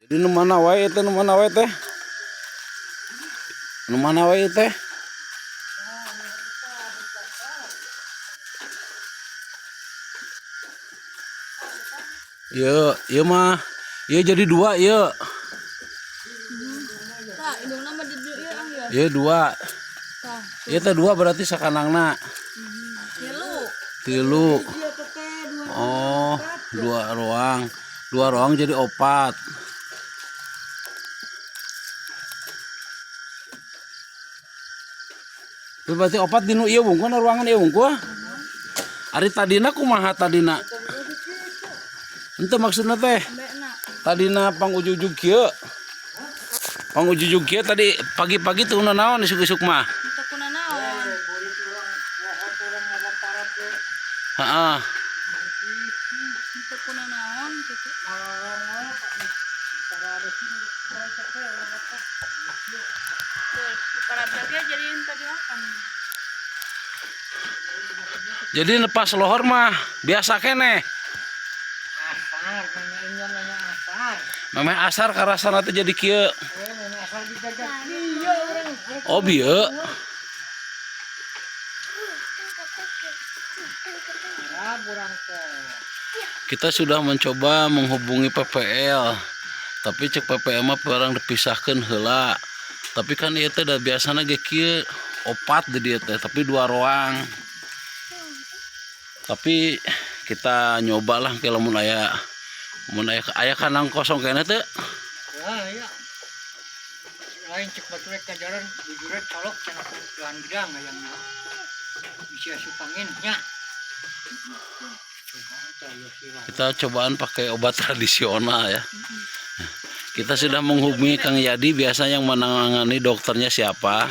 Jadi nu mana wae teh, nu mana wae teh? Nu mana wae teh? Ieu, ieu mah ieu jadi dua ieu. Tah, indungna mah di dieu ang ya. Ieu dua. Tah, Ieu teh dua berarti sakanangna. tilu. Tilu. Oh, dua ruang. Dua ruang jadi opat. Itu berarti opat dinu ieu wungkul na ruangan ieu wungkul. Ari tadina kumaha tadina? Henteu maksudna teh. Embekna. Tadina pangujujug kieu. Pangujujug kieu tadi pagi-pagi tuh naon isuk-isuk mah. Teu kuna naon. Heeh. Teu kuna naon gitu. Para ge jadi tadi akan. Jadi pas lohor mah biasa keneh. Asar, nanya nanya asar. Memeh asar karasana teh jadi kieu. Eh, nanya asar dijajak. Iya, orang. Oh bieu. Arab orang teh. Kita sudah mencoba menghubungi PPL. Tapi cek PPL mah barang dipisahkan heula. Tapi kan ieu teh da biasana ge kieu opat di dieu teh, tapi dua ruang. Tapi kita nyobalah ke lamun aya mun aya aya kandang kosong keneh teh. Wah, iya. Lain cek batu rek kajaran jujuran colok cenah ku lahan gedang hayangna. Bisa asup angin nya. Coba teh ya sirah. Kita cobaan pakai obat tradisional ya. Kita sudah menghubungi Kang Yadi, biasa yang menangani dokternya siapa?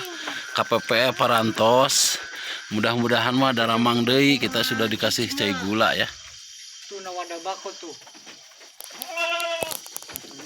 KPPE Parantos. Mudah-mudahan mah daramang deui, kita sudah dikasih cai gula ya. Tuh na wadah bako tuh.